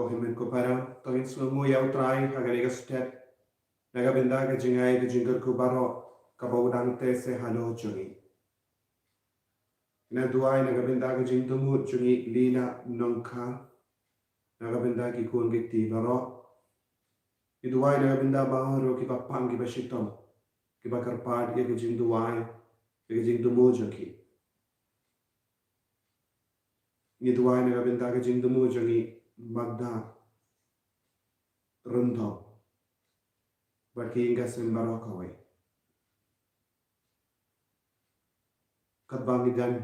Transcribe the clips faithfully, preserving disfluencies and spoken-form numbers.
Ko hynmen ko para, to ngin sngewnguh ïa U Trai ha kane ka step, na ka bynta ka jingai ka jingkyrkhu baroh kaba u dang teh seh halor jong ngi. Ngi duwai na ka bynta ka jingthmu jong i Lina Nongkha, na ka bynta ki khun ki kti baroh. Ngi duwai na ka bynta baroh kiba pang kiba shitom, kiba kyrpad ïa ka jingduwai, ïa ka jingthmu jong ki. Ngi duwai na ka bynta ka jingthmu jong i Magda Rynthong bad ki ïing ki sem baroh kawei. Katba ngi don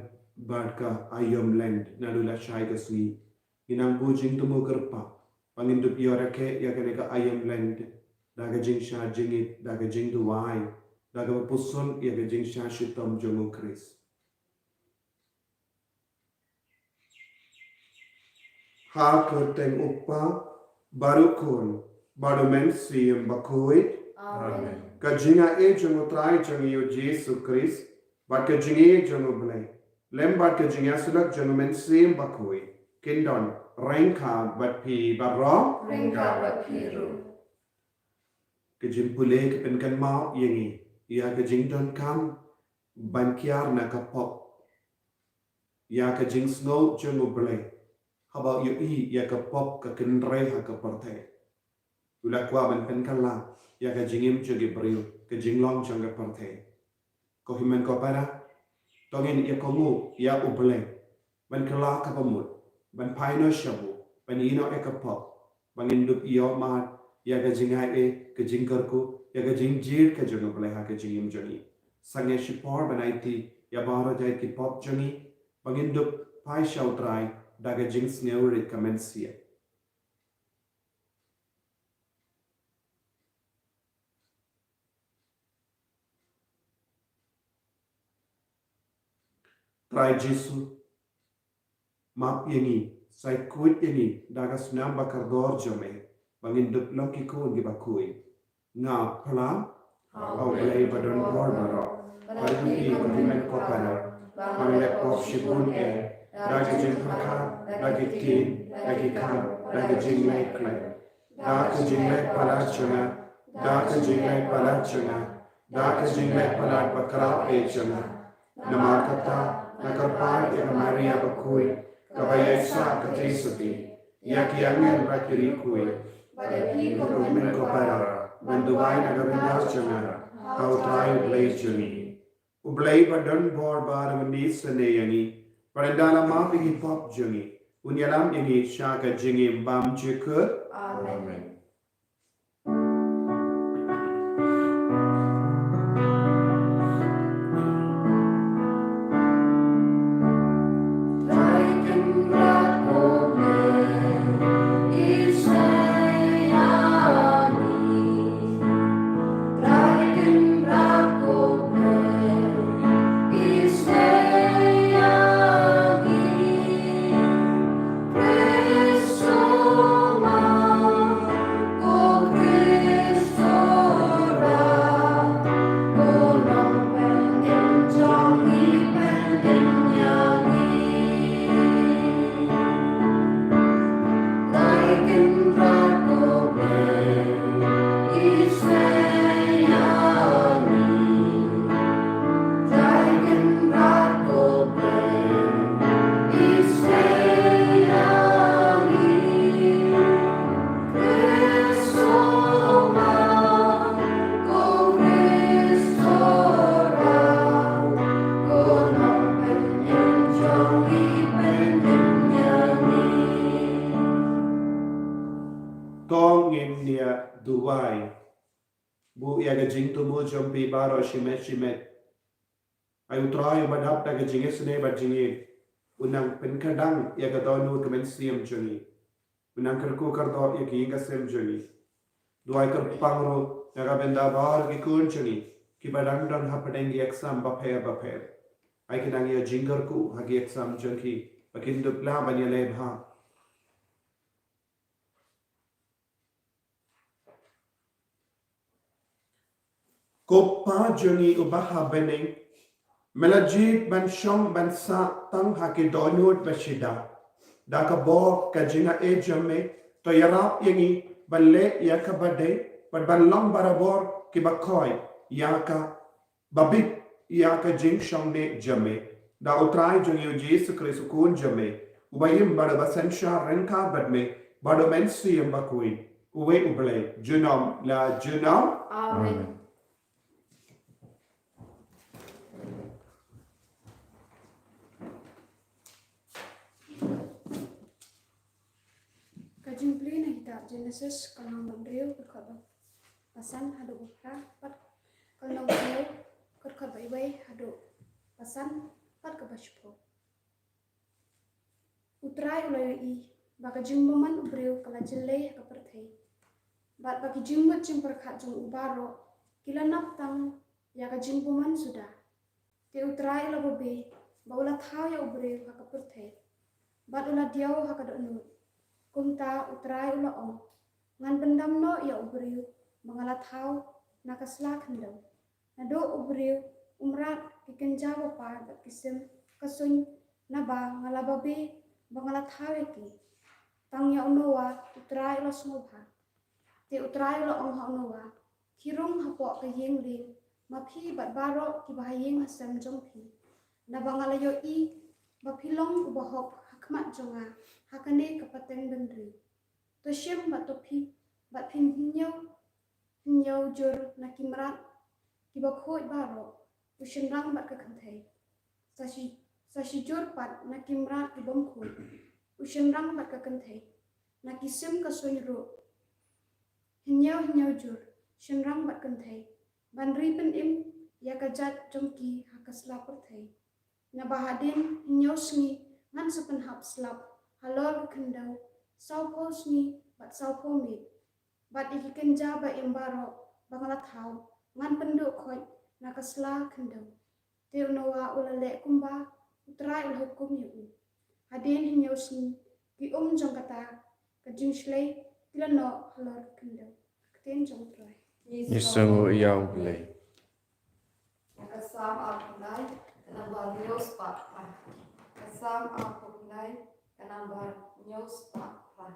bad ka Aïom Land naduh lashai ka sngi, ngi nang buh jingthmu kyrpad ba ngin dup ïoh rakhe ïa kane ka Aïom Land da ka jingshad jingit, da ka jingduwai, da kaba puson ïa ka jingshad shitom jong U Khrist. Ha ka kyrteng U Kpa bad U Khun bad U Mynsiem Bakhuid. Amen. Ka jingaiei jong U Trai jong ngi U Jisu Khrist bad ka jingïeit jong U Blei, lem bad ka jingïasyllok jong U Mynsiem Bakhuid, kin don ryngkat bad phi baroh. Ryngkat bad phi ruh. Ka jingpule ka pynkynmaw ïa ngi ïa ka jingdonkam ban kiar na ka pop, ïa ka jingsngew jong U Blei haba u ïohi ïa ka pop ka kynrei ha ka pyrthei. U la kwah ban pynkylla ïa ka jingim jong ki briew, ka jinglong jong ka pyrthei. Ko hynmen ko para, to ngin ïakohnguh ïa U Blei ban kylla kaba mut, ban phai noh sha u, ban ïehnoh ïa ka pop, ba ngin dup ïoh mad ïa ka jingaiei, ka jingkyrkhu, ïa ka jingjied ka jong U Blei ha ka jingim jong ngi. Sangeh shipor ban aiti ïa baroh jait ki pop jong ngi, ba ngin dup phai sha U Trai da ka jingsngewrit ka mynsiem. Trai Jisu, map ïa ngi, sa khuid ïa ngi da ka snam ba kordor jong me, ba ngin dup long ki khun kiba khuid. Nga pla ha U Blei ba don bor baroh, bad ha phi ko hynmen ko para, ba nga leh pop shibun eh, da ka jingpyrkhat, da ki ktien, da ki kam, da ka jingleh khlem. Da ka jingleh palat jong nga, da ka jingleh palat jong nga, da ka jingleh palat bakhraw eh jong nga. Namar kata, nga kyrpad ïa ka Maria bakhuid, kaba ïaisah ka jingsuti, ïa ki angel bad ki riewkhuid, bad ïa phi ko hynmen ko para, ban duwai na ka bynta jong nga ha U Trai U Blei jong ngi. U Blei ba don bor bad uba isynei ïa ngi, bad ynda la map ïa ki pop jong ngi, un ïalam ïa ngi sha ka jingim bymjukut. Amen. To ngin ïa duwai. Buh ïa ka jingthmu jong phi baroh shimet shimet. Ai U Trai uba dap da ka jingisynei bad jingïeit, un nang pynkyrdan ïa ka dohnud ka mynsiem jong ngi. Un nang kyrkhu kyrdoh ïa ki ïing ki sem jong ngi. Duwai kyrpang ruh na ka bynta baroh ki khun jong ngi kiba dang don hapdeng ki exam bapher bapher. Ai kin nang ïa jingkyrkhu ha ki exam jong ki, ba kin dup lah ban ïaleh bha. Ko Pa jong ngi uba ha bneng, me la jied ban shong ban sah tang ha ki dohnud ba shisha. Da ka bor ka jingaiei jong me, To ïarap ïa ngi ban leh ïa kaba dei bad ban long barabor kiba khoi ïa ka, ba bit ïa ka jingshongneh jong me. Da U Trai jong ngi U Jisu Khrist U Khun jong me, uba im bad uba synshar ryngkat bad me bad U Mynsiem Bakhuid, uwei U Blei, junom la junom. Amen. Ka jingplie na kitab Genesis, ka lynnong ba hynriew, ka dkhot ba san haduh ba phra, bad ka lynnong ba hynñiew, ka dkhot ba wei haduh ba san, bad kaba shiphew. U Trai u la ïohi ba ka jingbymman u briew ka la jyllei ha ka pyrthei, bad ba ki jingmut jingpyrkhat jong u baroh ki la nap tang ïa ka jingbymman suda. Te U Trai u la babe ba u la thaw ïa u briew ha ka pyrthei, bad u la diaw ha ka dohnud. Kumta U Trai u la ong, ngan pyndam noh ïa u briew ba nga la thaw na ka sla khyndew. Naduh u briew u mrad ki kynja bapar bad ki sim ka suiñ, naba nga la babe ba nga la thaw ïa ki. Tang ïa u Noah U Trai u la sngewbha. Te U Trai u la ong ha u Noah, khie rung hapoh ka ïing lieng, ma phi bad baroh kiba ha ïing ha sem jong phi. Naba nga la ïohi ba phi long uba hok ha khmat jong nga ha kane ka pateng bynriew. To shim bad to phi, bad phin hynñiew, hynñiew jur na ki mrad kiba khuid baroh, u shynrang bad ka kynthei. Sa shi, sa shi jur pat na ki mrad ki bym khuid, u shynrang bad ka kynthei. Na ki sim ka suiñ ruh, hynñiew hynñiew jur, shynrang bad kynthei, ban ri pynim ïa ka jait jong ki ha ka sla pyrthei. Naba hadien hynñiew sngi ngan sa pynhap slap halor ka khyndew, sawphew sngi bad sawphew miet. Bad ïa ki kynja ba im baroh ba nga la thaw, ngan pynduh khoit na ka sla khyndew. Te u Noah u la leh kumba U Trai u la hukum ïa u. Hadien hynñiew sngi, ki um jong kata ka jingshlei ki la noh halor ka khyndew. Ka ktien jong U Trai. Ngi sngewnguh ïa U Blei. Ka Salm arphew lai, ka nambar hynñiew spah phra. Ka Salm arphew lai, ka nambar hynñiew spah phra.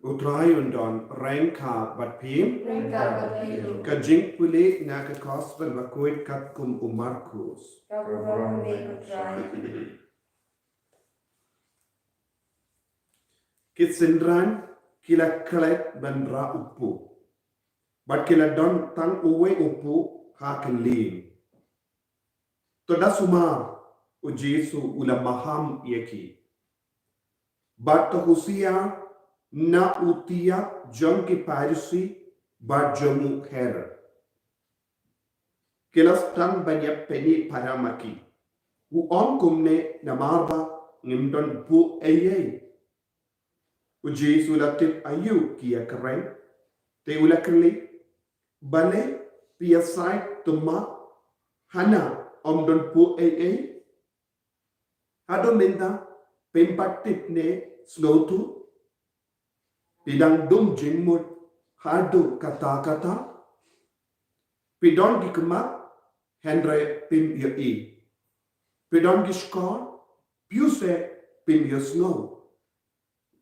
U Trai un don ryngkat bad phi. Ryngkat bad phi ruh. Ka jingpule na ka Gospel bakhuid katkum u Markus. Ka burom ïa me ko Trai. Ki synran ki la klet ban rah u puh. Bad ki la don tang uwei u puh ha ka lieng. To da sumar, u Jisu u la maham ïa ki. Bad to husiar na u tiak jong ki Pharisi bad jong u Herod. Ki la sdang ban ïa pyni para ma ki. U ong kumne namar ba ngim don puh ei ei. U Jisu u la tip aïu ki ïa kren. Te u la kylli, balei phi ïa said tymmen, hana ym don puh ei ei? Haduh mynta phim pat tip ne sngewthuh? Phi dang dum jingmut haduh katta katta? Phi don ki khmat, hynrei phim ïohi. Phi don ki shkor, phi u seh, phim ïohsngew.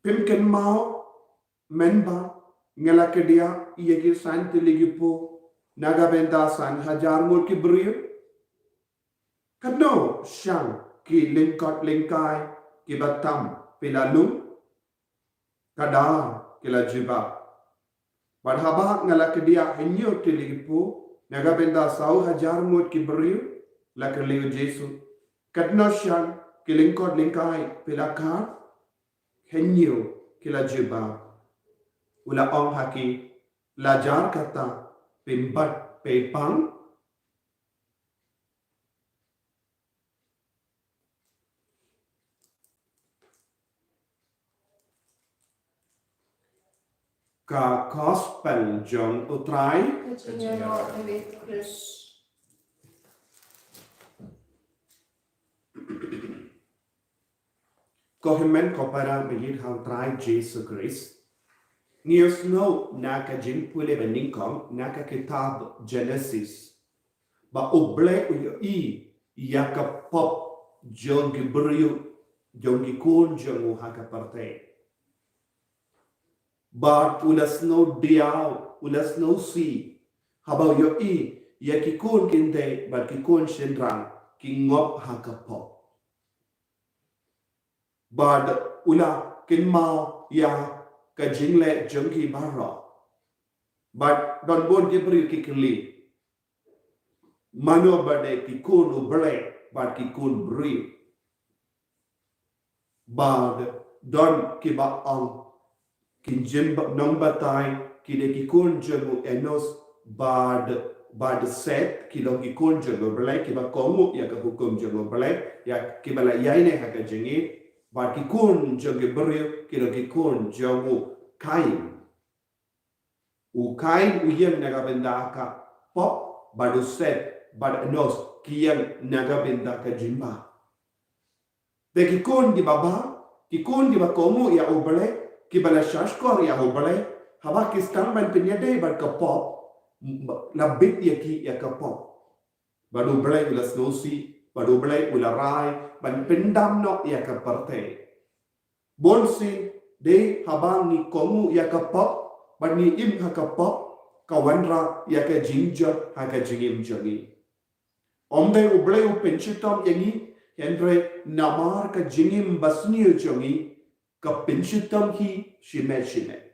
Phim kynmaw mynba nga la kdiah ïa ki san tylli ki puh na ka bynta san hajar ngut ki briew? Katno shan ki lyngkot lyngkai kiba tam phi la lum? Ka dar ki la jubab. Bad haba nga la kdiah hynñiew tylli ki puh na ka bynta saw hajar ngut ki briew? La kylli u Jisu. Katno shan ki lyngkot lyngkai phi la khar? Hynñiew, ki la jubab. U la ong ha ki, la jar kata, phim pat peit pang? Ka Gospel jong u Trai. Ka jingïaroh ïa me Khrist. Ko hynmen ko para ba ïeit ha u Trai Jisu Khrist. Ngi ïohsngew na ka jingpule ba nyngkong na ka kitab Genesis. Ba U Blei u ïohi ïa ka pop jong ki briew, jong ki khun jong u ha ka pyrthei. Bad u la sngewdiaw, u la sngewsih haba u ïohi ïa ki khun kynthei bad ki khun shynrang ki ngop ha ka pop. Bad u la kynmaw ïa ka jingleh jong ki baroh. Bad don bun ki briew ki kylli, mano ba dei ki khun U Blei bad ki khun briew? Bad don kiba ong, ki jingba nongbatai ki dei ki khun jong u Enos bad, bad Set, ki long ki khun jong U Blei, kiba kohnguh ïa ka hukum jong U Blei, ïa kiba la ïaineh ha ka jingim. Bad ki khun jong ki briew ki long ki khun jong u Kain. U Kain u ïeng na ka bynta ka pop, bad u Set bad Enos ki ïeng na ka bynta ka jingbha. Te ki khun kiba bha, ki khun kiba kohnguh ïa U Blei, kiba la shahshkor ïa U Blei, haba ki sdang ban pynïadei bad ka pop, la bit ïa ki ïa ka pop. Bad U Blei u la sngewsih, bad U Blei u la rai ban pyndam noh ïa ka pyrthei. Bunsien, dei haba ngi kohnguh ïa ka pop bad ngi im ha ka pop, ka wanrah ïa ka jingjot ha ka jingim jong ngi. Ym dei U Blei u pynshitom ïa ngi, hynrei namar ka jingim basniew jong ngi, ka pynshitom hi shimet shimet.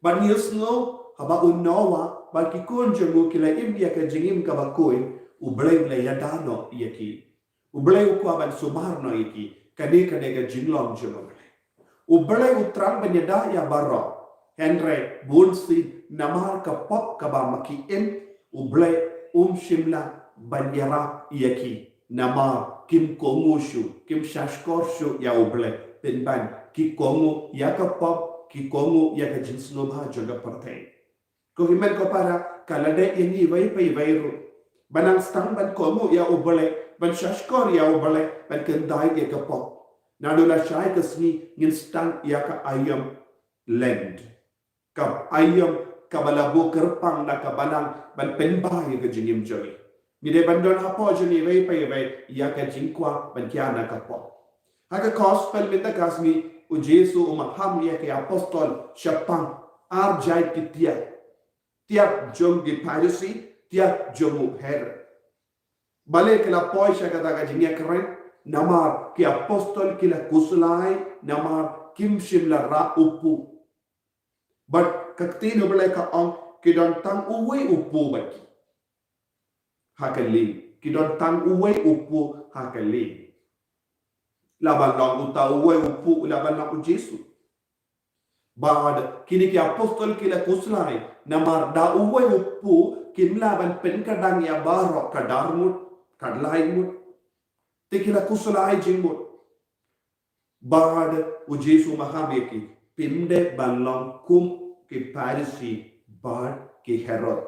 Bad ngi ïohsngew haba u Noah bad ki khun jong u ki la im ïa ka jingim kaba khuid, U Blei u la ïada noh ïa ki. U Blei u kwah ban sumar noh ïa ki. Kane ka dei ka jinglong jong U Blei. U Blei u thrang ban ïada ïa baroh. Hynrei bunsien namar ka pop kaba ma ki im, U Blei um shym lah ban ïarap ïa ki. Namar kim kohnguh shuh, kim shahshkor shuh ïa U Blei. Pynban, ki kohnguh ïa ka pop, ki kohnguh ïa ka jingsngewbha jong ka pyrthei. Ko hynmen ko para, ka la dei ïa ngi iwei pa iwei ruh ban nang sdang ban kohnguh ïa U Blei, ban shahshkor ïa U Blei, ban kyntait ïa ka pop. Naduh lashai ka sngi ngin sdang ïa ka aïom Lent. Ka aïom kaba la buh kyrpang na ka balang ban pynbha ïa ka jingim jong ngi. Ngi dei ban don hapoh jong ngi iwei pa iwei ïa ka jingkwah ban kiar na ka pop. Ha ka Gospel mynta ka sngi, U Jisu u maham ïa ki apostol shaphang ar jait ki tiap. Tiap jong ki Pharisi, tiap jong u Herod. Balei ki la poi sha kata ka jingïakren? Namar ki apostol ki la khuslai, namar kim shym la rah u puh. Bad ka ktien U Blei ka ong, ki don tang uwei u puh bad ki. Ha ka lieng. Ki don tang uwei u puh ha ka lieng. La ban long uta uwei u puh, la ban long u Jisu. Bad kine ki apostol ki la khuslai, namar da uwei u puh, kim lah ban pynkdang ïa baroh, ka dar ngut, ka lai ngut. Te ki la khuslai jingmut. Bad u Jisu u maham ïa ki, phim dei ban long kum ki Pharisi bad ki Herod.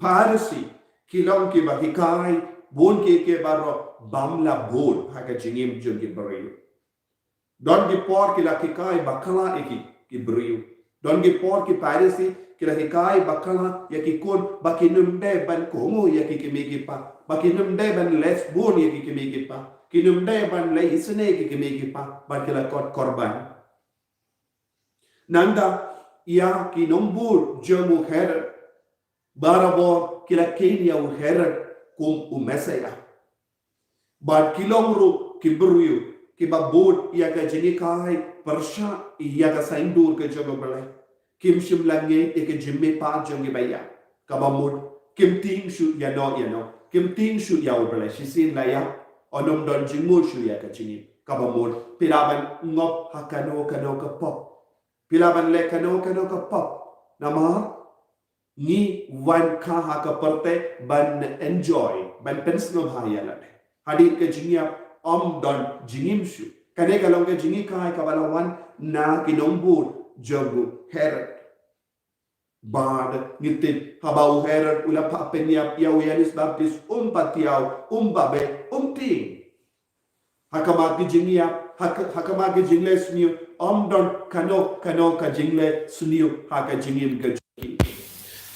Pharisi, ki long kiba hikai, bun ki, ki baroh, bym lah bud ha ka jingim jong ki briew. Don ki por ki la hikai bakla ïa ki, ki briew. Don ki por ki Pharisi, ki la hikai bakla ïa ki khun, ba kin ym dei ban kohnguh ïa ki kmie ki kpa, ba kin ym dei ban leh bun ïa ki kmie ki kpa, kin ym dei ban leh isynei ïa ki kmie ki kpa, bad ki la khot korban. Nangta, ïa ki nongbud jong u Herod, barabor ki la kheiñ ïa u Herod kum u Messiah. Bad ki long ruh ki briew, kiba bud ïa ka jinghikai pyrshah ïa ka saiñdur ka jong U Blei. Kim shym la ngeit ïa ka jingmihpat jong ki ba ïap. Kaba mut, kim tieng shuh ïano ïano. Kim tieng shuh ïa U Blei. Shisien la ïap, yn ym don jingmut shuh ïa ka jingim. Kaba mut, phi lah ban ngop ha kano kano ka pop. Phi lah ban leh kano kano ka pop. Namar, ngi wan kha ha ka pyrthei ban enjoy, ban pynsngewbha ïa lade. Hadien ka jingïap ym don jingim shuh. Kane ka long ka jinghikai kaba la wan na ki nongbud jong u Herod. Bad ngi tip haba u Herod u la phah pynïap ïa u Ïoannis Baptist um pat thiaw, um pat beh, um tieng. Ha khmat ki jingïap, ha ka, ha khmat ki jingleh sniew, ym don kano kano ka jingleh sniew ha ka jingim ka jong ki.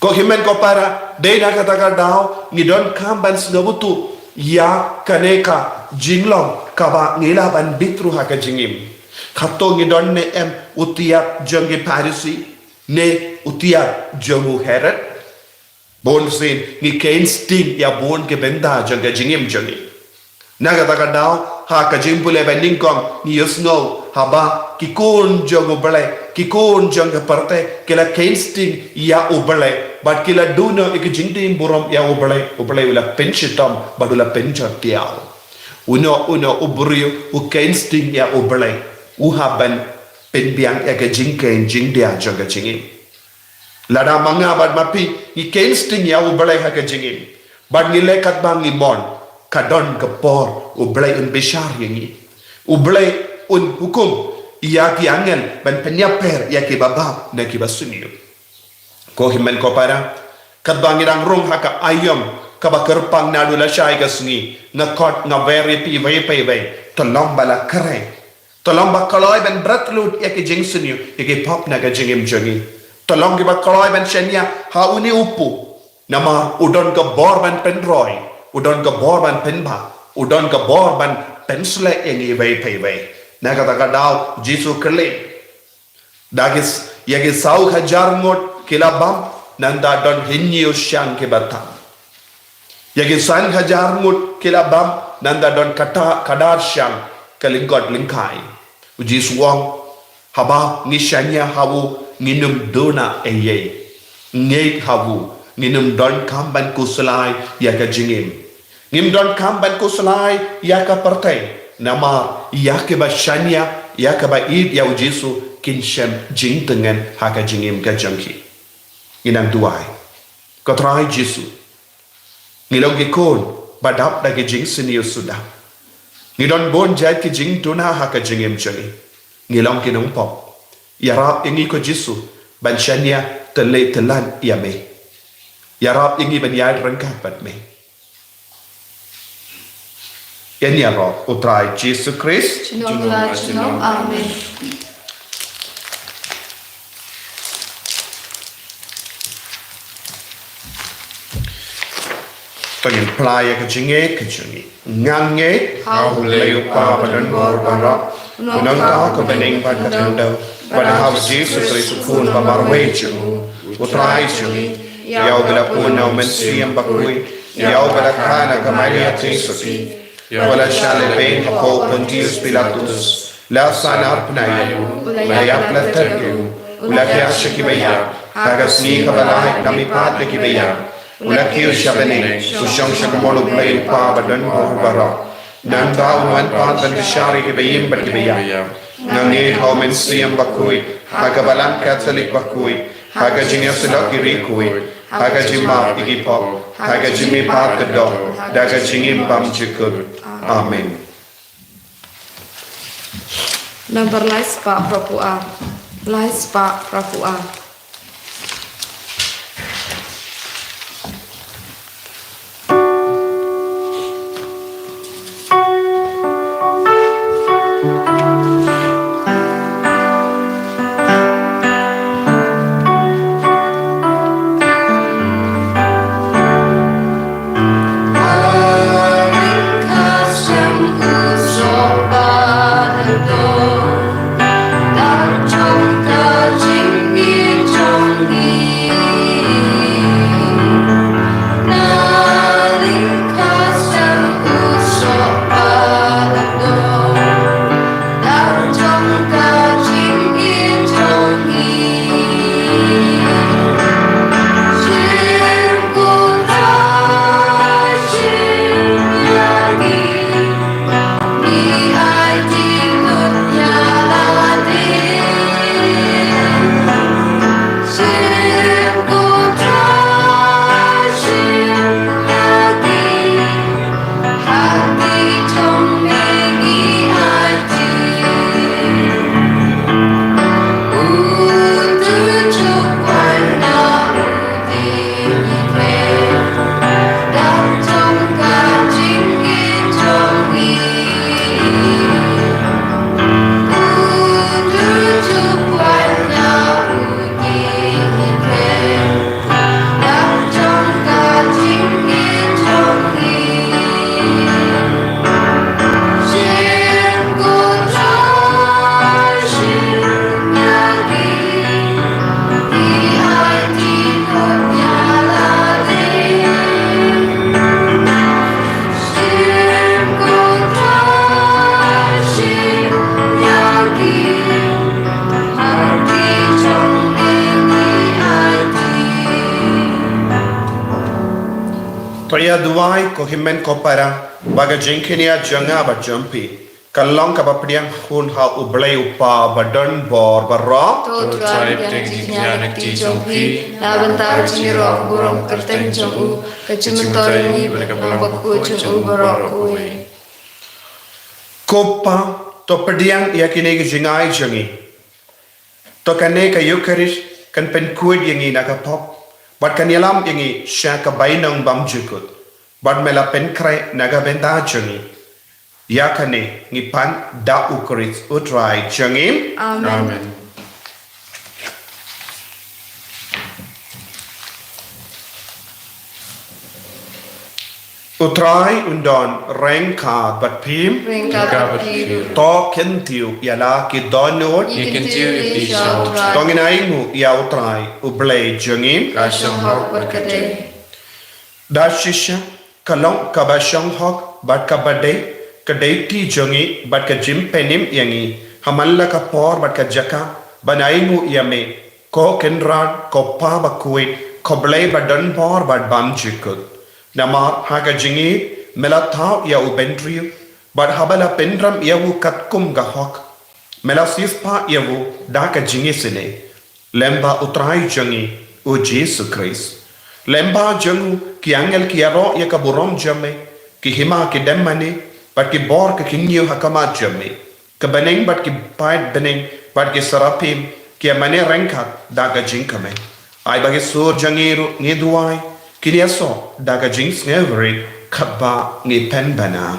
Ko hynmen ko para, dei na kata ka daw, ngi donkam ban sngewthuh ïa kane ka jinglong kaba ngi lah ban bit ruh ha ka jingim. Hato ngi don ne em u tiap jong ki Pharisi, ne u tiap jong u Herod? Bun sien ngi kheiñ sting ïa bun ki bynta jong ka jingim jong ngi. Na kata ka daw, ha ka jingpule ba nyngkong ngi ïohsngew haba ki khun jong U Blei, ki khun jong ka pyrthei, ki la kheiñ sting ïa U Blei, bad ki la duh noh ïa ka jingdih burom ïa U Blei, U Blei u la pynshitom, bad u la pynjot thiaw. Uno uno u briew u kheiñ sting ïa U Blei, u hap ban pynbiang ïa ka jingkheiñ jingdia jong ka jingim. Lada ma nga bad ma phi, ngi kheiñ sting ïa U Blei ha ka jingim. Bad ngi leh katba ngi mon, ka don ka por, U Blei un bishar ïa ngi. U Blei un hukum ïa ki angel ban pynïapher ïa kiba bha na kiba sniew. Ko hynmen ko para, katba ngi dang rung ha ka aïom kaba kyrpang naduh lashai ka sngi, nga khot nga wer ïa phi iwei pa iwei, to long ba la kren. To long ba kloi ban bret lut ïa ki jingsniew, ïa ki pop na ka jingim jong ngi. To long kiba kloi ban shaniah ha une u puh. Namar u don ka bor ban pynroi, u don ka bor ban pynbha, u don ka bor ban pynsleh ïa ngi iwei pa iwei. Na kata ka daw Jisu kylli. Da ki s-, ïa ki saw hajar ngut ki la bam, nangta don hynñiew shang kiba tam. Ïa ki san hajar ngut ki la bam, nangta don kata, kadar shang ka lyngkot lyngkai. U Jisu u ong, haba ngi shaniah ha u, ngin ym duna ei ei. Ngeit ha u, ngin ym donkam ban khuslai ïa ka jingim. Ngim donkam ban khuslai ïa ka pyrthei. Namar ïa kiba shaniah, ïa kiba ïeit ïa u Jisu, kin shem jingtngen ha ka jingim ka jong ki. Ngin nang duwai. Ko Trai Jisu, ngi long ki khun ba dap da ki jingsniew suda. Ngi don bun jait ki jingduna ha ka jingim jong ngi. Ngi long ki nongpop. Ïarap ïa ngi ko Jisu ban shaniah tyllai tyllan ïa me. Ïarap ïa ngi ban ïaid ryngkat bad me. Ïa nia ro u Trai Jisu Khrist. Junom la junom. Amen. To ngin plie ïa ka jingngeit ka jong ngi. Nga ngeit ha U Blei U Kpa badonbor baroh. U Nongthaw ka bneng bad ka khyndew, bad ha U Jisu Khrist u Khun ba marwei jong u, U Trai jong ngi, ïa uba la pun na U Mynsiem Bakhuid, ïa uba la kha na ka Maria Theisotti, ba la shah lehbeiñ hapoh u Pontius Pilatus, la sahnarphna ïa u, la ïapynthikna ïa u, u la khiah sha kiba ïap, ha ka sngi kaba lai namar pat na kiba ïap, u la kiew sha bneng, u shong sha ka mon U Blei U Kpa ba don bor baroh. Nangta un wan pat ban bishar ïa kiba im bad kiba ïap. Ngi ngeit ha U Mynsiem Bakhuid, ha ka Balang Katholik bakhuid, ha ka jingïasyllok ïa ki riewkhuid, ha ka jingmap ïa ki pop, ha ka jingmihpat ka doh, da ka jingim bymjukut. Amen. Nambar lai spah phra phew ar. Lai spah phra phew ar. To ïa duwai ko hynmen ko para, ba ka jingkynïa jong nga bad jong phi ka long kaba pdiang hun ha U Blei U Kpa ba don bor baroh. To Trai pdiang jingkynïa na ka kti jong phi na ka bynta ka jingïaroh burom kyrteng jong u, ka jingmyntoi ïa ngi bad ka Balang Bakhuid jong u baroh kawei. Ko Pa, to pdiang ïa kine ki jingai jong ngi. To kane ka Eucharist kan pynkhuid ïa ngi na ka pop, bad kan ïalam ïa ngi sha ka bainong bymjukut, bad me la pynkhreh na ka bynta jong ngi. Ïa kane ngi pan da U Khrist U Trai jong ngi. Amen. Amen. U Trai un don ryngkat bad phi. Ryngkat bad phi ruh. To kyntiew ïa la ki dohnud. Ngi kyntiew ïa phi sha U Trai. To ngin ainguh ïa U Trai U Blei jong ngi. Ka shong hok bad ka dei. Da shisha ka long kaba shong hok bad kaba dei ka dei kti jong ngi bad ka jingpynim ïa ngi ha man la ka por bad ka jaka ban ainguh ïa me, ko Kynrad, ko Pa bakhuid, ko Blei ba don bor bad bymjukut. Namar ha ka jingïeit me la thaw ïa u bynriew, bad haba la pynrem ïa u katkum ka hok, me la siewspah ïa u da ka jingisynei. Lyngba U Trai jong ngi U Jisu Khrist. Lyngba jong u ki angel ki ïaroh ïa ka burom jong me, ki hima ki dem mane, bad ki bor ki kynñiew ha khmat jong me. Ka bneng bad ki paid bneng bad ki serafim ki ïa mane ryngkat da ka jingkmen. Ai ba ki sur jong ngi ruh, ngi duwai, kin ïasoh da ka jingsngewrit katba ngi pynbna.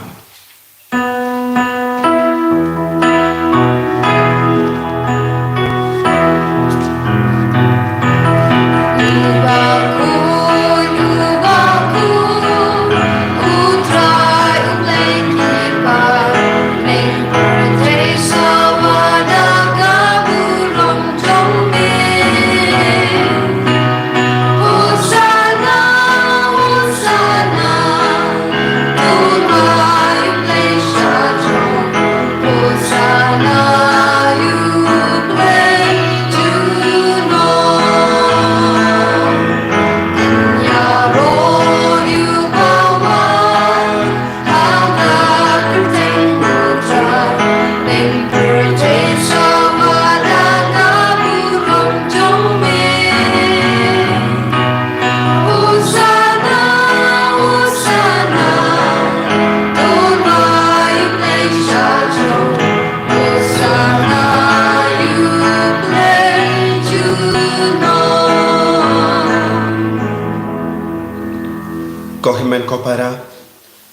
Men ko para,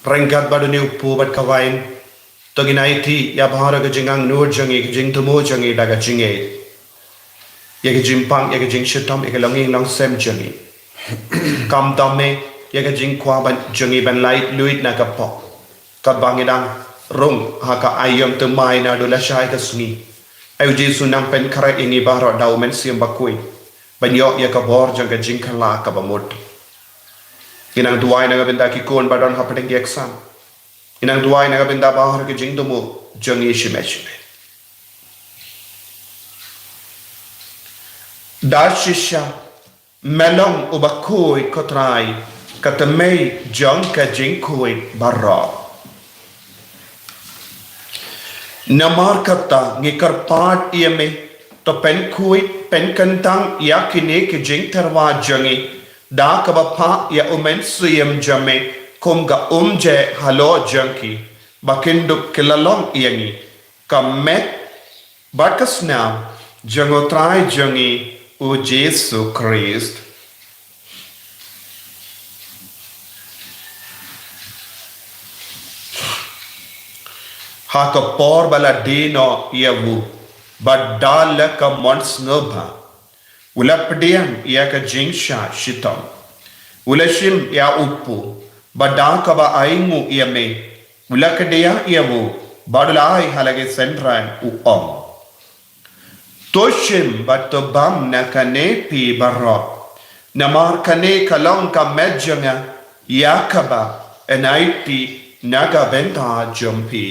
ryngkat bad une u kpu bad ka wain, to ngin aiti ïa baroh ka jingangnud jong ngi, ka jingthmu jong ngi da ka jingngeit ïa ka jingpang, ïa ka jingshitom, ïa ka longïing longsem jong ngi. Khamtam eh ïa ka jingkwah ban jong ngi ban lait luid na ka pop, katba ngi dang rung ha ka aïom thymmai naduh lashai ka sngi. Ai u Jisu, nang pynkhreh ïa ngi baroh da u Mynsiem Bakhuid ban ïoh ïa ka bor jong ka jingkylla kaba mut. Ngi nang duwai na ka bynta ki khun ba don hapdeng ki exam. Ngi nang duwai na ka bynta baroh ki jingthmu jong ngi shimet shimet. Da shisha me long uba khuid, ko Trai, ka thymmei jong ka jingkhuid baroh. Namar kata ngi kyrpad ïa me, to pynkhuid pynkyntang ïa kine ki jingtyrwa jong ngi da kaba phah ïa u Mynsiem jong me kum ka umjai halor jong ki, ba kin dup ki la long ïa ngi ka met bad ka snam jong u Trai jong ngi, u Jisu Khrist. Ha ka por ba la die noh ïa u, bad da la ka mon sngewbha, u la pdiang ïa ka jingshah shitom, u la shim ïa u kpu, bad da kaba ainguh ïa me, u la kdiah ïa u, bad u la ai ha la ki synran, u ong: To shim bad to bam na kane phi baroh, namar kane ka long ka met jong nga, ïa kaba yn aiti na ka bynta jong phi.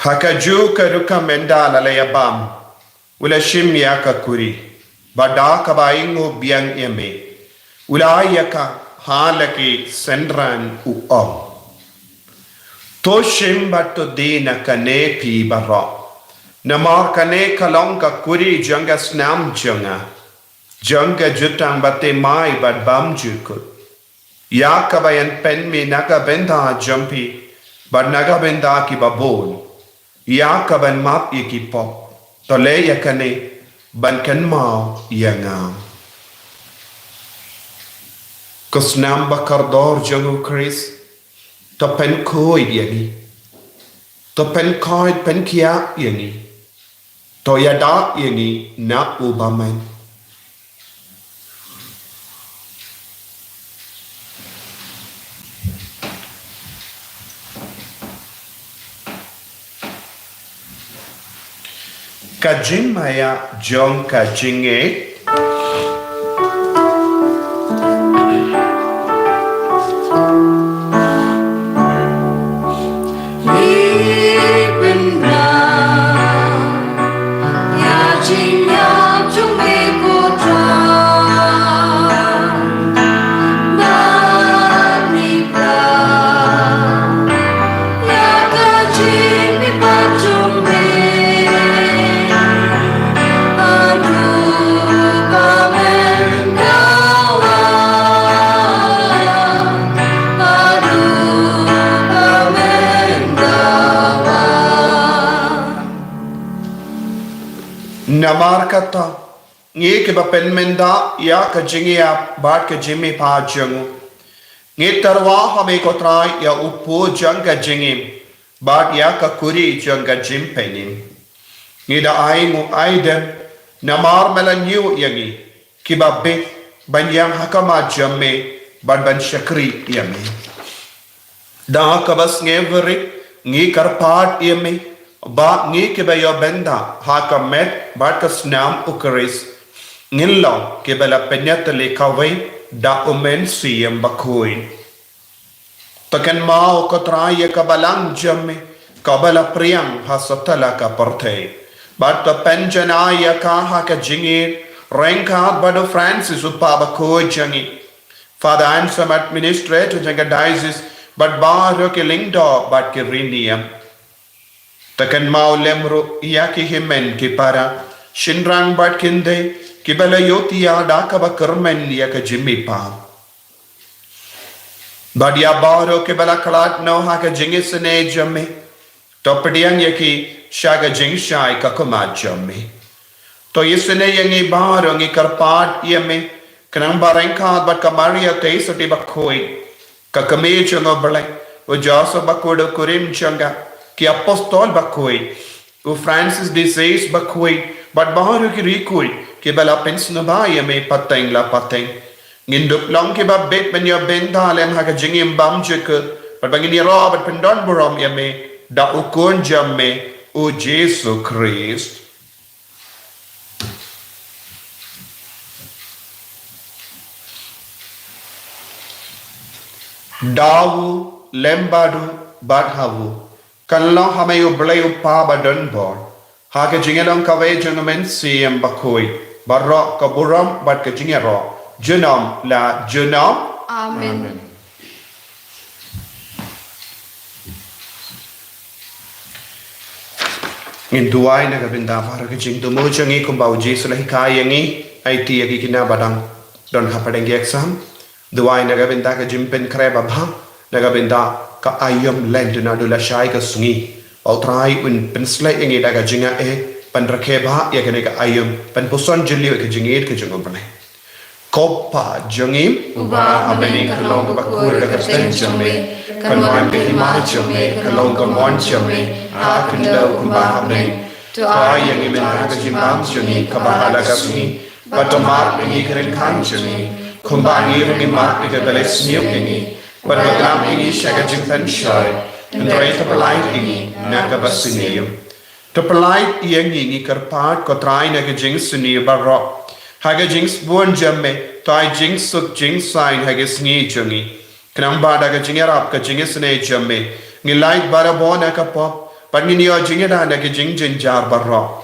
Ha kajuh ka rukom ynda la ïa bam, u la shim ïa ka kuri, bad da kaba ainguh biang ïa me, u la ai ïa ka ha la ki synran, u ong: To shim bad to die na kane phi baroh, namar kane ka long ka kuri jong ka snam jong nga, jong ka jutang bathymmai bad bymjukut, ïa kaba yn pynmih na ka bynta jong phi bad na ka bynta kiba bun, ïa kaban map ïa ki pop. To leh ïa kane ban kynmaw ïa nga. Ko snam bakordor jong u Khrist, to pynkhuid ïa ngi, to pynkhuid pynkhiah ïa ngi, to ïada ïa ngi na u bymman. Ka jingmaïa jong ka jingngeit. Namar kata, ngi kiba pynmynda ïa ka jingïap bad ka jingmihpat jong u, ngi tyrwa ha me ko Trai ïa u kpu jong ka jingim bad ïa ka kuri jong ka jingpynim. Ngi da ainguh aidem namar me la ñiew ïa ngi kiba bieit ban ïeng ha khmat jong me bad ban shakri ïa me. Da kaba sngewrit ngi kyrpad ïa me ba ngi kiba ïoh bynta ha ka met bad ka snam u Khrist, ngin long kiba la pynïatylli kawei da u Mynsiem Bakhuid. To kynmaw ko Trai ïa ka balang jong me kaba la pdiang ha satlak ka pyrthei, bad to pynjanai ïa ka ha ka jingïeit ryngkat bad u Francis u Papa bakhuid jong ngi, Father Anselm, administrator jong ka diocese, bad baroh ki lyngdoh bad ki riewniam. To kynmaw lem ruh ïa ki hynmen ki para shynrang bad khyndiat, kiba la ïohthiah da kaba kyrmen ïa ka jingmihpat. Bad ïa baroh kiba la khlad noh ha ka jingisynei jong me, to pdiang ïa ki sha ka jingshai ka khmat jong me. To isynei ïa ngi baroh, ngi kyrpad ïa me, khnang ba ryngkat bad ka Maria Theisotti bakhuid, ka Kmie jong U Blei, u Joseph bakhuid u kurim jong ka, ki apostol bakhuid, u Francis de Sales bakhuid, bad baroh ki riewkhuid kiba la pynsngewbha ïa me pateng la pateng. Ngin dup long kiba bit ban ïoh bynta lem ha ka jingim bymjukut, bad ba ngin ïaroh bad pyndonburom ïa me da U Khun jong me, U Jisu Khrist. Da u, lem bad u, bad ha u, kan long ha me U Blei U Kpa badonbor, ha ka jingïalong kawei jong U Mynsiem Bakhuid, baroh ka burom bad ka jingïaroh, junom la junom. Amen. Amen. Ngin duwai na ka bynta baroh ki jingthmu jong ngi, kumba U Jisu u la hikai ïa ngi, aiti ïa ki kine ba dang don hapdeng ki exam. Duwai na ka bynta ka jingpynkhreh babha, na ka bynta ka aïom lynti naduh lashai ka sngi. Ba U Trai un pynshlei ïa ngi da ka jingaiei, ban rakhe bha ïa kane ka aïom, ban puson jylliew ïa ka jingïeit ka jong U Blei. Ko Pa jong ngi uba ha bneng, ka long kaba khuid ka kyrteng jong me, kan wan ka hima jong me, ka long ka mon jong me, ha khyndew kumba ha bneng. To ai ïa ngi mynta ka jingbam jong ngi kaba ha la ka sngi, bad to map ïa ngi ki ryngkang jong ngi, kumba ngi ruh ngi map ïa kiba leh sniew ïa ngi, bad wat lam ïa ngi sha ka jingpynshoi, hynrei to pyllait ïa ngi na kaba sniew. To pyllait ïa ngi, ngi kyrpad ko Trai, na ka jingsniew baroh, ha ka jingsbun jong me, to ai jingsuk jingsaiñ ha ka sngi jong ngi. Khnang ba da ka jingïarap ka jingisynei jong me, ngin lait barabor na ka pop, bad ngin ïoh jingïada na ki jingjynjar baroh,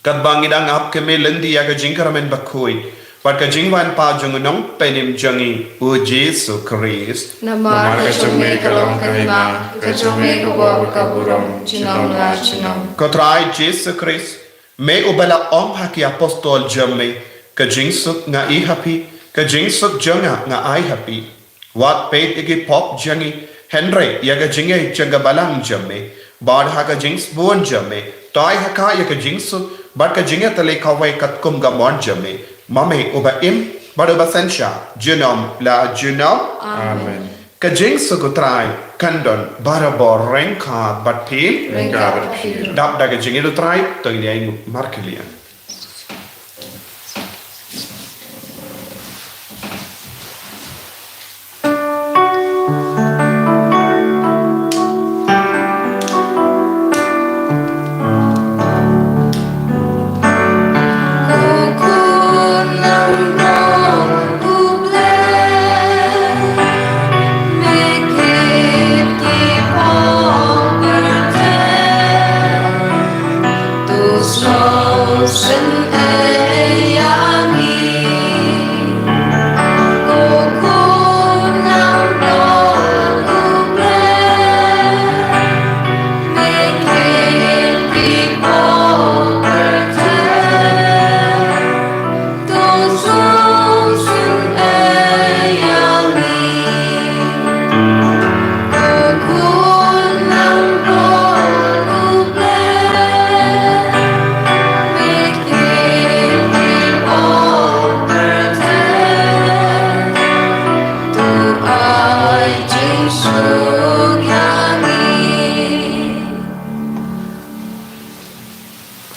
katba ngi dang ap kum lynti ïa ka jingkyrmen bakhuid bad ka jingwan pat jong U Nongpynim jong ngi, U Jisu Khrist. Namar ka jong me ka long ka hima, ka jong me ka bor ka burom, junom la junom. Ko Trai Jisu Khrist, me uba la ong ha ki apostol jong me, ka jingsuk nga ai ha phi, ka jingsuk jong nga nga ai ha phi. Wat peit ïa ki pop jong ngi, hynrei ïa ka jingïeit jong ka Balang jong me, bad ha ka jingsbun jong me, to ai ha ka ïa ka jingsuk bad ka jingïatylli kawei katkum ka mon jong me, ma me uba im bad uba synshar, junom la junom. Amen. Ka jingsuk U Trai kan don barabor ryngkat bad phi. Ryngkat bad phi. Dap da ka jingïeit U Trai, to ngin ïa ïeng markylliang.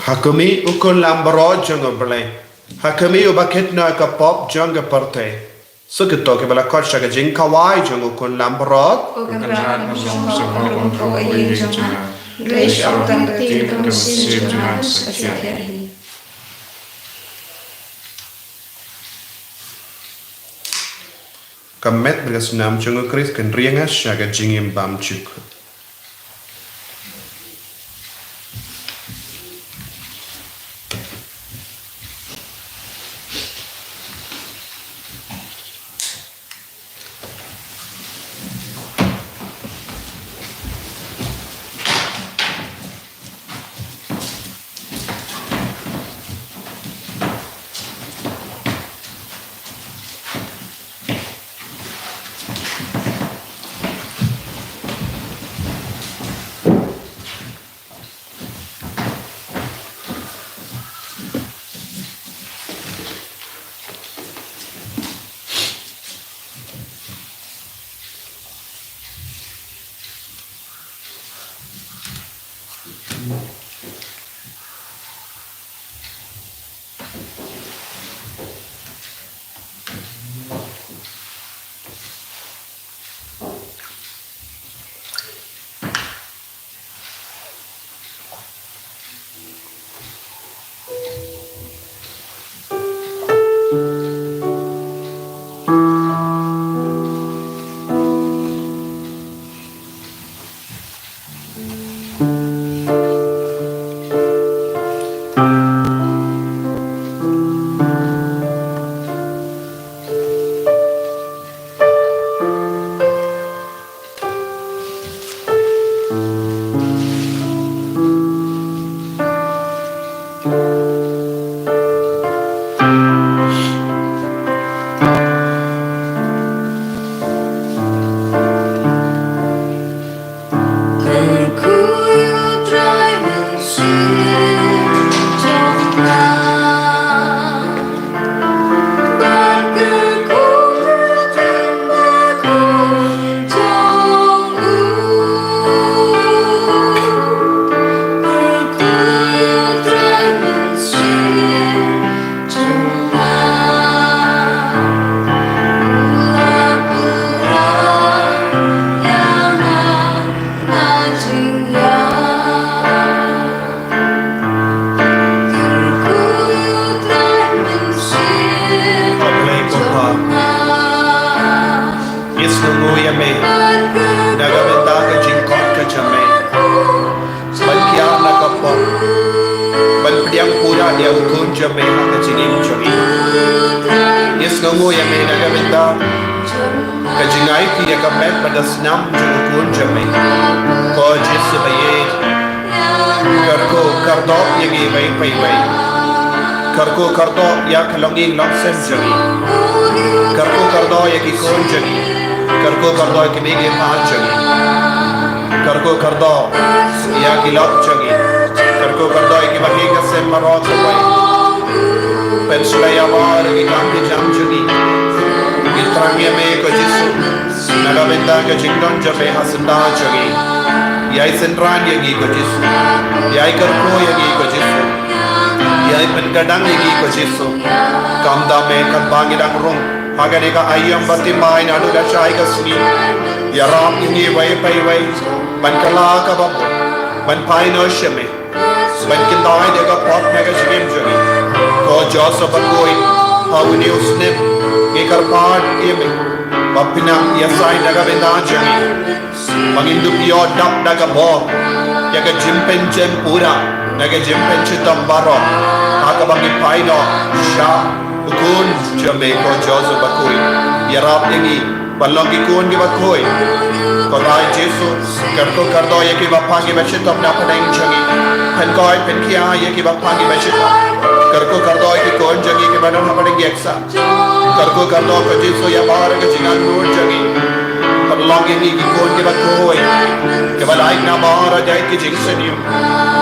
Ha khmih, U Khun Lamb baroh jong U Blei. Ha khmih, uba kit noh ïa ka pop jong ka pyrthei. Sa kito kiba la khot sha ka jingkhawai jong U Khun Lamb baroh. Ko Kynrad, ngam shym hok ban rung ha ka ïing jong nga, hynrei shu ong tang ka ktien, ka mynsiem jong nga sa thiah hi. Ka met bad ka snam jong U Khrist kan ri ïa nga sha ka jingim bymjukut. Ko Blei ko Pa, ngi sngewnguh ïa me na ka bynta ka jingkhot ka jong me ban kiar na ka pop, ban pdiang pura ïa u khun jong me ha ka jingim jong ngi. Ngi sngewnguh ïa me na ka bynta ka jingaiti ïa ka met bad ka snam jong u khun jong me. Ko Jisu ba ïeit, kyrkhu kyrdoh ïa ngi iwei pa iwei. Kyrkhu kyrdoh ïa ka longïing longsem jong ngi. Kyrkhu kyrdoh ïa ki khun jong ngi. Kyrkhu kyrdoh ïa ki kmie ki kpa jong ngi. Kyrkhu kyrdoh ïa ki lok jong ngi. Kyrkhu kyrdoh ïa kiba ïeit ka sem baroh kawei. Pynshlei ïa baroh ki kam ki jam jong ngi. Ngi thrang ïa me ko Jisu na ka bynta ka jingdon jong me ha syndah jong ngi. Ïai synran ïa ngi ko Jisu. Ïai kyrkhu ïa ngi ko Jisu. Ïai pynkyrdan ïa ngi ko Jisu. Kam da me katba ngi dang rung ha kane ka aïom ba thymmai naduh lashai ka sngi. Ïarap ïa ngi iwei pa iwei ban kylla kaba bun, ban phai noh sha me, ban kyntait ïa ka pop na ka jingim jong ngi. Ko Joseph bakhuid, ha une u snem ngi kyrpad ïa me ba phin nang ïasaid na ka bynta jong ngi, ba ngin dup ïoh dap da ka bor ïa ka jingpynshitom pura na ka jingpynshitom baroh ha kaba ngi phai noh sha u khun jong me ko Joseph bakhuid. Ïarap ïa ngi ban long ki khun kiba khuid. Ko Trai Jisu, kyrkhu kyrdoh ïa kiba pang kiba shitom na pdeng jong ngi. Pynkoit pynkhia ïa kiba pang kiba shitom. Kyrkhu kyrdoh ïa ki khun jong ngi kiba don ha pdeng ïa ka sah. Kyrkhu kyrdoh ko Jisu ïa baroh ka jingangnud jong ngi. Pynlong ïa ngi ki khun kiba khuid, kiba lait na baroh jait ki jingsniew.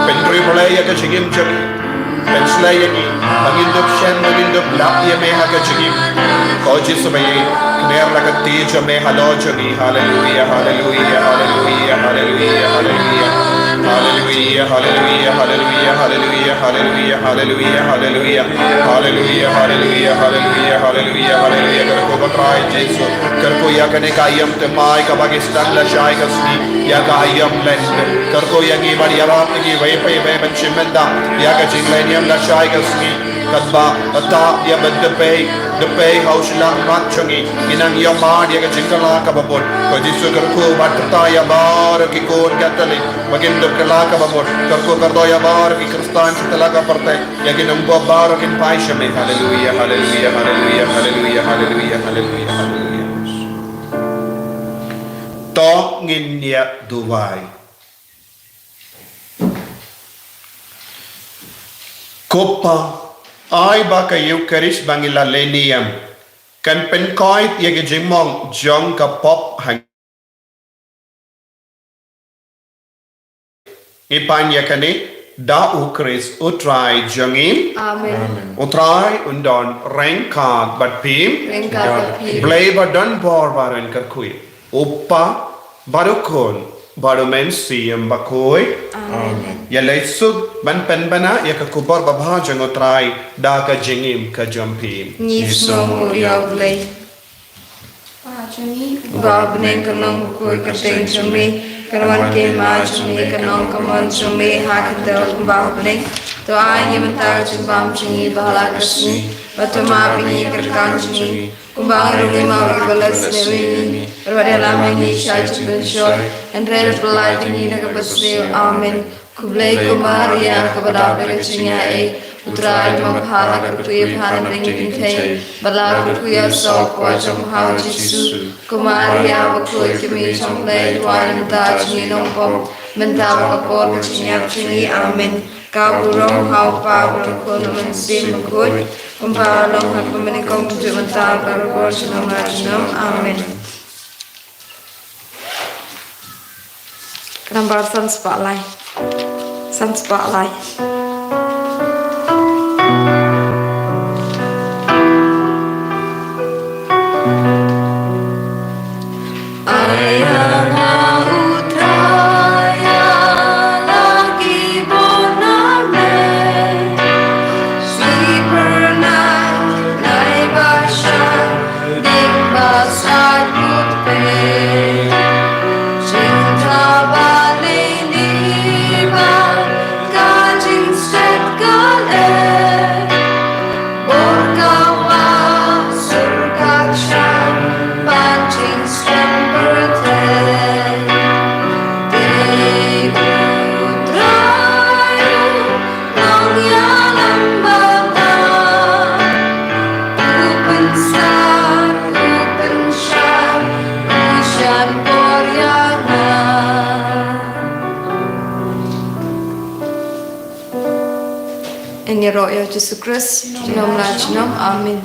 Pynriewblei ïa ka jingim jong ngi. Pynshlei ïa ngi ba ngin dup shen, ba ngin dup lap ïa me ha ka jingim. Ko Jisu ba ïeit, kner la ka kti jong me halor jong ngi. Haleluia, haleluia, haleluia, haleluia, haleluia. Haleluia, haleluia, haleluia, haleluia, haleluia, haleluia, haleluia. Haleluia, haleluia, haleluia, haleluia, haleluia. Kyrkhu ko Trai Jisu. Kyrkhu ïa kane ka aïom thymmai kaba ngi sdang lashai ka sngi, ïa ka aïom Lent. Kyrkhu ïa ngi ban ïarap ïa ngi iwei pa iwei ban shim bynta ïa ka jingleit niam lashai ka sngi. Katba kata ïa ban dpei, dpei ha u shyllangmat jong ngi, ngi nang ïohmad ïa ka jingkylla kaba bun. Ko Jisu kyrkhu bad kata ïa baroh ki khun Katholik ba kin dup kylla kaba bun. Kyrkhu kyrdoh ïa baroh ki Khristan sha ka la ka pyrthei. Ïa ki nongbuh baroh kin phai sha me. Haleluia, haleluia, haleluia, haleluia, haleluia, haleluia, haleluia. To ngin ïa duwai. Ko Pa, ai ba ka Eucharist ba ngi la leh niam kan pynkoit ïa ka jingmong jong ka pop ha ngi. Ngi pan ïa kane da U Khrist U Trai jong ngi. Amen. U Trai un don ryngkat bad phi. Ryngkat bad phi. Blei ba don bor ba ren kyrkhu, U Kpa bad U Khun Bad U Mynsiem Bakhuid. Amen. Ïa leit suk ban pynbna ïa ka khubor babha jong U Trai da ka jingim ka jong phi. Ngi sngewnguh ïa U Blei. Ba ha bneng, kan long bakhuid ka kyrteng jong me, kan wan ka hima jong me, kan long ka mon jong me ha ka khyndew kumba ha bneng. To ai ngi mynta ka jingbam jong ngi ba ha la ka sngi, bad to map ïa ngi ïa ka rkang jong ngi, kumba ngi ruh ngi map ïa kiba la sniew ïa ngi. Bad wat ïalam ïa ngi sha ka jingpynshoi, hynrei pyllait ïa ngi na kaba sniew. Amen. Khublei ko Maria, kaba dap da ka jingaiei, U Trai u don bad pha, la kyrkhu ïa pha na bneng ki kynthei, bad la kyrkhu ïa u soh ka kpoh jong pha U Jisu. Ko Maria bakhuid, ka Kmie jong U Blei, duwai ïa ngi mynta ka jinglong pop, mynta bad ka por ka jingïap jong ngi. Amen. Ka burom ha U Kpa bad U Khun bad U Mynsiem Bakhuid, kumba ka long ha kaba nyngkong, mynta bad baroh shi junom la junom. Amen. Ka nambar san spah lai. San spah lai. Ngin ïaroh ïa U Jisu Khrist junom la junom. Amen.